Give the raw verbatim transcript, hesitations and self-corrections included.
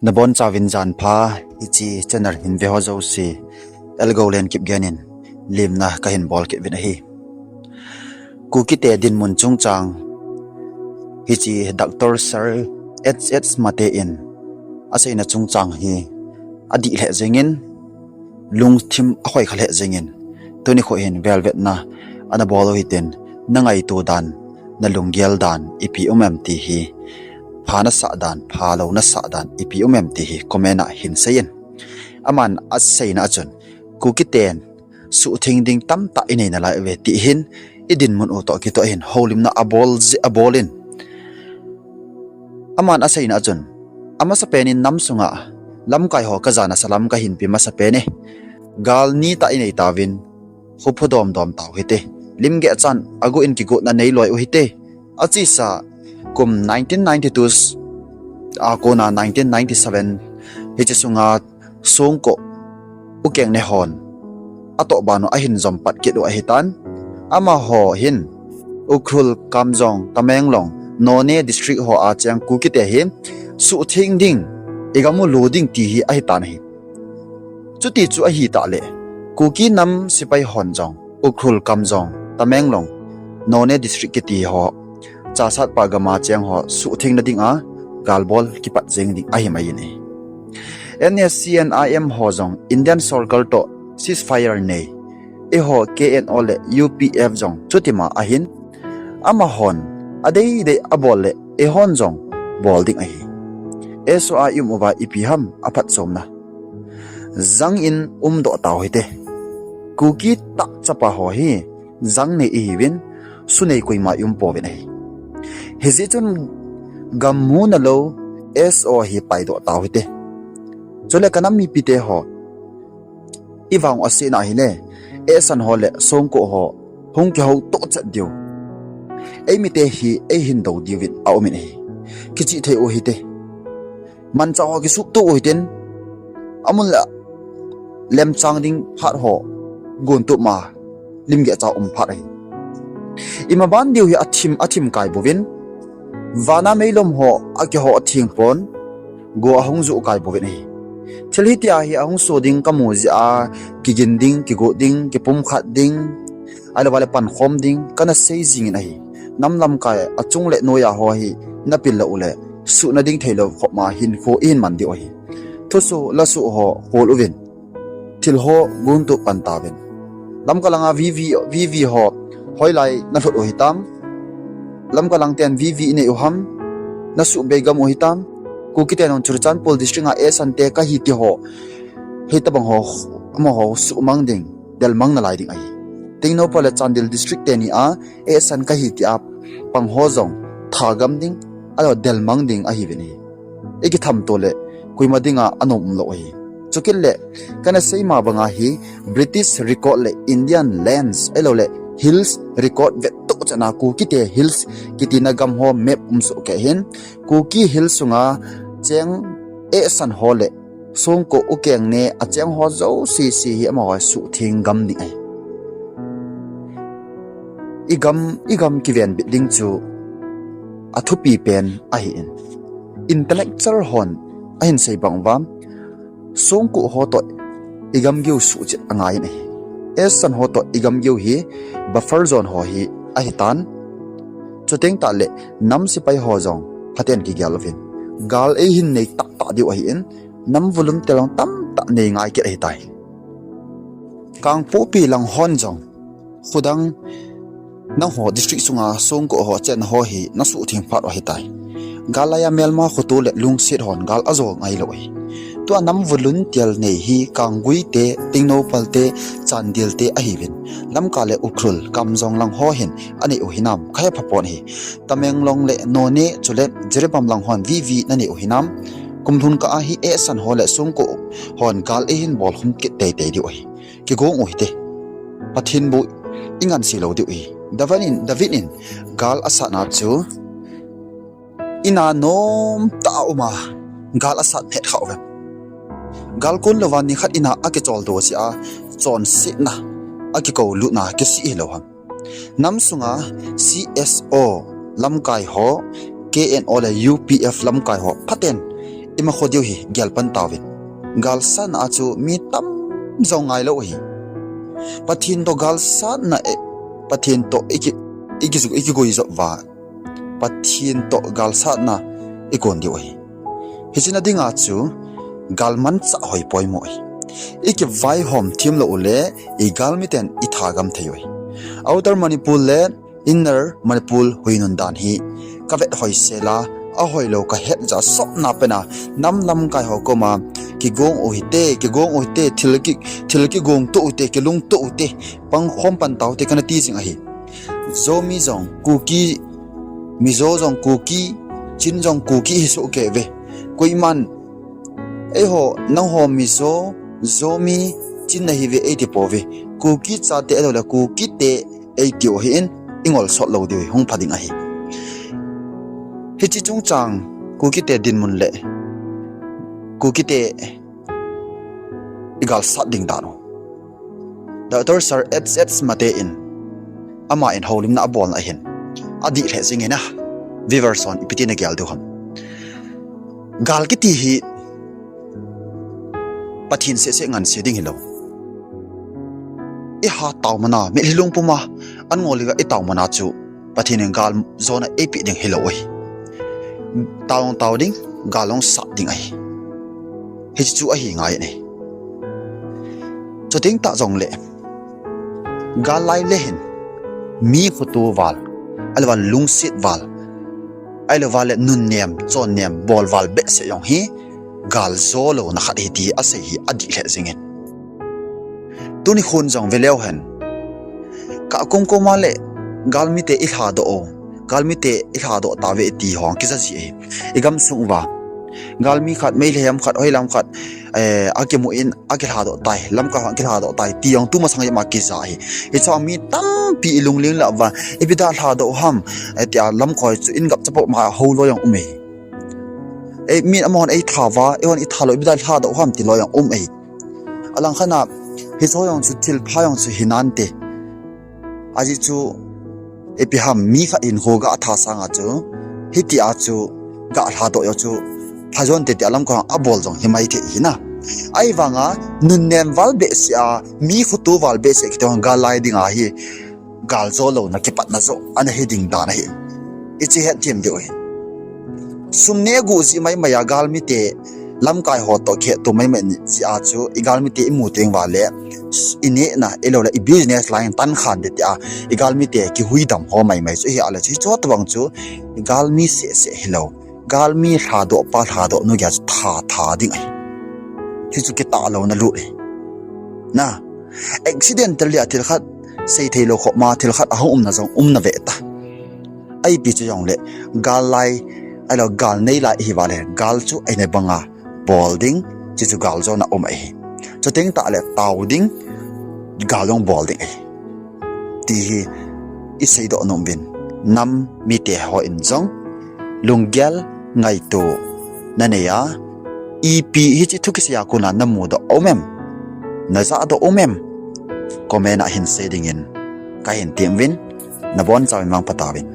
Nabonchauvin janpha, hiche channel hin ve ho jouse, Elgolen Kipgen in lemna kahin bol kit uvin ahi. Kukite dinmun chungchang, hiche Doctor Sir H H Mate in aseina chungchang hi adih lheh jengin, lungthim akhoikha lheh jengin, tuni kho hin velvetna ana bol u hitin, nangaito dan, nalunggel dan ipi um em ti hi, pha nasah dan, phalou nasah dan ipi um em ti hi comment a hin seiyin. Aman aseina a chun, Kukiten suhtheng ding tamtah inei nalai uve ti hin, idinmun u toh kitoh hin houlimna abol jeh, abol in. Aman aseina a chun, amasapen in nam sunga lamkai ho kajana salam kahin pe masapen e. Gal nitah inei tauvin, khophu domdom tau hite. Limgeh chan agu in kigotna neiloi u hite. Achesa kum nineteen ninety-two a kona nineteen ninety-seven, hiche sunga Songko Ukengne hon atoh ban u ahin jom pat kit u ahitan. Amaho hin Ukhrul, Kamjong, Tamenglong, Noney district ho a cheng Kukite hi suhtheng ding, igam u lo ding ti hi ahitan ahi. Chuti chu ahitah leh, Kuki nam sepai hon jong Ukhrul, Kamjong, Tamenglong, Noney district kiti ho, Chahsatpa gam a cheng ho suhthengna dinga galbol kipat jeng ding ahimai in ahi. N S C N I M ho jong Indian sorkar toh ceasefire nei, eiho K N O le U P F jong chutima ahin, amahon adeidei abol leh eihon jong bol ding ahi. S O I um uva ipi ham aphatchomna? Jang in umdoh tau hite. Kuki tah chapa ho hi jang nei ihiuvin, su nei koima ium pouvin ahi. Hijeh chun gam muna lou S O hi paidoh tau hite. Chule kanam mipite ho, ivang u asetna ahile, Ehsan ho le Songko ho hung kihou tohchet diu, eimite hi eihin dou diuvin aumin ahi. Kichih thei u hite. Manchah ho kisukto u hitin, amun le lemchang ding phat ho gontup ma limgeh cha um phat ahi. Imaban diu hi athim, athim kai bouvin, vana meilom ho akiho theng pon, go ahung joh kai bouvin ahi. Thil hitia hi ahung so ding kamu jeh a, kigin ding, kigot ding, kipumkhat ding, ahilouva le pankhom ding kana sei jingin ahi. Nam lamkai achung le noiya ho hi napil lou uleh, suhna ding theilou khopma hinkho ihin man diu ahi. Thusoh lasoh ho hol uvin, thil ho gontup pan tauvin. Lamka langa V V, V V ho hoilai nalhut u hitam? Lamka lang ten V V inei u ham? Nasuhbei gam u hitam? Kukite nung Churachandpur district a Ehsan te kahi ti ho, hitobang ho, amaho suhmang ding, delmang nalai ding ahi. Tengnoupal le Chandel district teni a Ehsan kahi tia pang ho jong thagam ding, ahilouleh delmang ding ahiuvin ahi. Ikithamto leh koima dinga anom umlou ahi. Chukit leh, kana seima banga hi British record le Indian lands, ahilouleh hills record vettoh chan a Kukite hills kitina gam ho map um sohkei hin, Kuki hills sunga cheng Ehsan ho le Songko Ukengne acheng ho jouse se hi amaho suhtheng gam ding ahi. Igam, igam kivenbit ding chu athupi pen ahin. Intellectual hon ahin sei bang uva, Songko ho toh igam geiyu suhchet angai in ahi. Ehsan ho toh igam geiyu hi buffer zone ho hi ahitan. Chuteng tahleh nam sepai ho jong phaten kigel uvin, gal eihin nei tahtah diu ahin, nam volunteer jong tamtah nei ngai kit ahitai. Kangpokpi lang hon jong, khudang nangho district sunga Songko ho chenna ho hi nasuhtheng phat u ahitai. Gal laiya melma khoto le lungset hon gal ajo ngailou ahi. Tua nam volunteer nei hi Kanggui te, Tengnoupal te, Chandel te ahiuvin, Lamka le Ukhrul, Kamjong lang ho hin anei u hinam, kahepha pon ahi. Tamenglong le Noney chule Jiribam lang hon V V nanei u hinam? Kumlhun kah a hi Ehsan ho le Songko hon gal eihin bolkhum kit teitei diu ahi. Kigong u hite. Pathen bou ingansei lou diu ahi. David in, David in gal asatna chu, ina nomtah a uma gal asat phet kha uvem? Gal kon louva nikhat ina akicholdo jeh a chonsetna, akikoulutna kisih hilou ham? Nam sunga C S O lamkai ho, K N O le U P F lamkai ho phaten ima kho diu hi gel pan tauvin. Galsatna a chu mi tam jong ngai lou ahi. Pathen toh galsatna e, Pathen toh iki, iki, ikigui jop uva, Pathen toh galsatna ikon diu ahi. Hiche na dinga chu galmanchah hoi poimo ahi. Ikivaihom thim lou uleh igalmi ten itha gam thei u ahi. Outer Manipur le Inner Manipur huinun dan hi kavet hoisel a, ahoilou kahet jeh a sopna pen a nam lamkai ho koma kigong u hite, kigong u hite, thil ki, thil kigong to u hite, kilung to u hite, pangkhom pan tau hite kana ti jing ahi. Zomi jong Kuki, Mizo jong Kuki, Chin jong Kuki hi soh kei uve. Koiman eiho, nangho Mizo, Zomi, Chin nahiuve eiti pouve. Kuki chate ahiloule Kukite eitiu ahin, ingol sot lou diu hi hung pha ding ahi. Hiche chungchang Kukite dinmun le Kukite igalsat ding dan u Doctor Sir H H Mate in, ama in houlimna abolna ahin, adih lheh jing in a, viewers hon ipi tin nagel diu ham. Gal kiti hi Pathen sehseh nganse ding hilou. Iha taomana, mitlhi lungpuma an ngol uva itaomana chu Pathen in gal jona eipeh ding hilou ahi. Tao jong tao ding, gal jong sat ding ahi. Hiche chu ahi ngai ahi. Chuteng tah jongle, gal lai le hin mi khoto val, ahilouva lungset val, ahilouva le nunnem, chonnem, bol val behseh jong hi gal jo louna khat ahi ti asei hi adih lheh jingin. Tuni khun jong veleu hen, kakom koma le galmite ilhadoh u, galmite ilhadoh tauve ti hong kija ji ahi. Igamsung uva galmi khat, Meitei lam khat, hoilam khat, eh, akimu in akilhadoh tai, lamkai hon kilhadoh tai ti jong tumasang jema kija ahi. Hichea mi tampi ilungling lah uva, ipi dia lhadoh u ham, eh, tia lamkai chu in gap chapo ma hou loi jong um ahi. Eh, mi amahon eitha uva, eihon itha lou, ipi dia lhadoh u ham ti loi jong um ahi. Alangkhat a, hiche jong chu thilpha jong chu hinante. Ajeh chu, ipi ham mi khat hinkho ga tha sanga chu, hitia chu ga lhadoh jong chu phajonte tia lamkai abol jong himai thei hina. Ahivanga nunnem val behseh a, mi khoto val behseh kiti hon gal lai dinga hi gal jo louna kipatna joh ana hi ding dan ahi. Iche hetthem diu ahi. Sum neh guh jeh maimai a galmite lamkai ho toh kihetto maimai jeh a chu igalmite imu teng uva le inehna ahiloule i business line tankhan ding tia igalmite kihuidam ho maimai chu ihi a le chu hiche tobang chu igalmi sehseh hilou, galmi lhadoh pa lhadoh nu geiya chu tha tha ding ahi. Hichu kitah louna lut ahi. Na, accidentally a thil khat, seitheilou khopma thil khat ahung umna jong umna veh ta. Ipi chu jongle, gal lai, ahilou gal nei lai ihiuva le gal chu eina banga bol ding, chuchu gal jona um ahi. Chuteng tah le tao ding, gal jong bol ding ahi, ti hi iseidoh nom uvin. Nam mite hon jong lunggel, ngaito nanei a, ipi hiche thu kisei a kona namudoh um em, najahdoh um em, comment a hin sei dingin kahin tem uvin, nabonchauvin mangpha tauvin.